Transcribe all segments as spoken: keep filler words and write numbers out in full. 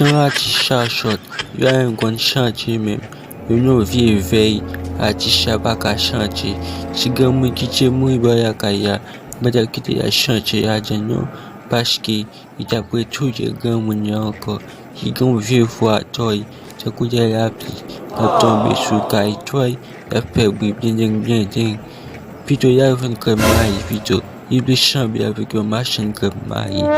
Tan atis sa sòt, yo a yon grann chante menm. Yo nan vye vèy, atis sa pa ka chante. Si granmoun kite mouri bò lakay la, mwen t ap kite y al chante ladan l non, paske li t ap retounen granmoun nan ankò. Li gen yon vye vwa tòy, tankou de lapli k ap tonbe sou kay tòy, y ap fè bri blendeng blendeng. Pito y al vann krèm mayi pito. Li vle sanble avèk yon machann krèm mayi.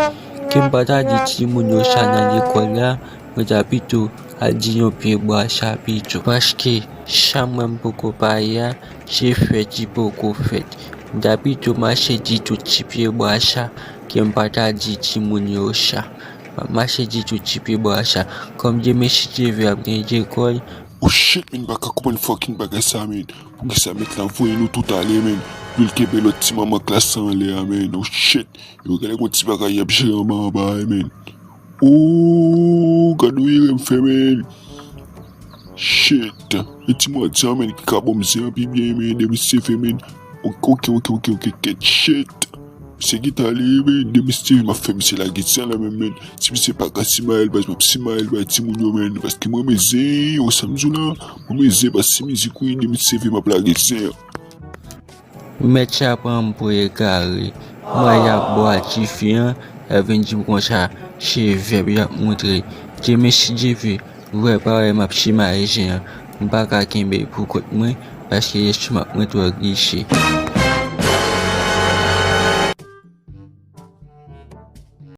Ke m pa ta di timoun yo sa nan lekòl la, mwen ta pito al di yon pye bwa sa pito. Paske sa mwen m poko paye a, se fèt li poko fèt. M ta pito mache di tout ti pye bwa sa, ke m pa ta di timoun yo sa. M ap mache di tout ti pye bwa sa. Kòm demen si Dye vle ap gen lekòl. Oh shit, men m pa ka konprann fucking bagay sa, men. Poukisa mèt la voye nou tout ale, men? Pou l kenbe lòt ti manman klas la anlè a, men. Oh shit. Yo genlè gon ti bagay y ap jere anba anba a, men. Oh, gad yon erè m fè, men. Shit. E ti mwadyè a, men, ki ka ban m zen an pi byen, men, de misye fè, men. Ok, ok, ok, ok, ok, kèt, shit. Misye gentan ale, men, de misye, m ap fè misye lage zen an la menm, men. Si misye pa ka simaye l, baz, m ap simaye l bay timoun yo, men. Paske mwen renmen zen, ou sa m di w la, mwen renmen zen, paske se mizik, wi, de misye fè m ap lage zen an. Mèt sa pran m pou egare. M wè y ap bò a tifi an, y ap vin di m konsa, se vèb y ap montre. Demen si Dye vle, vwè pa wè m ap simaye zen an. M pa ka kenbe l pou kont mwen, paske lestomak mwen twò glise.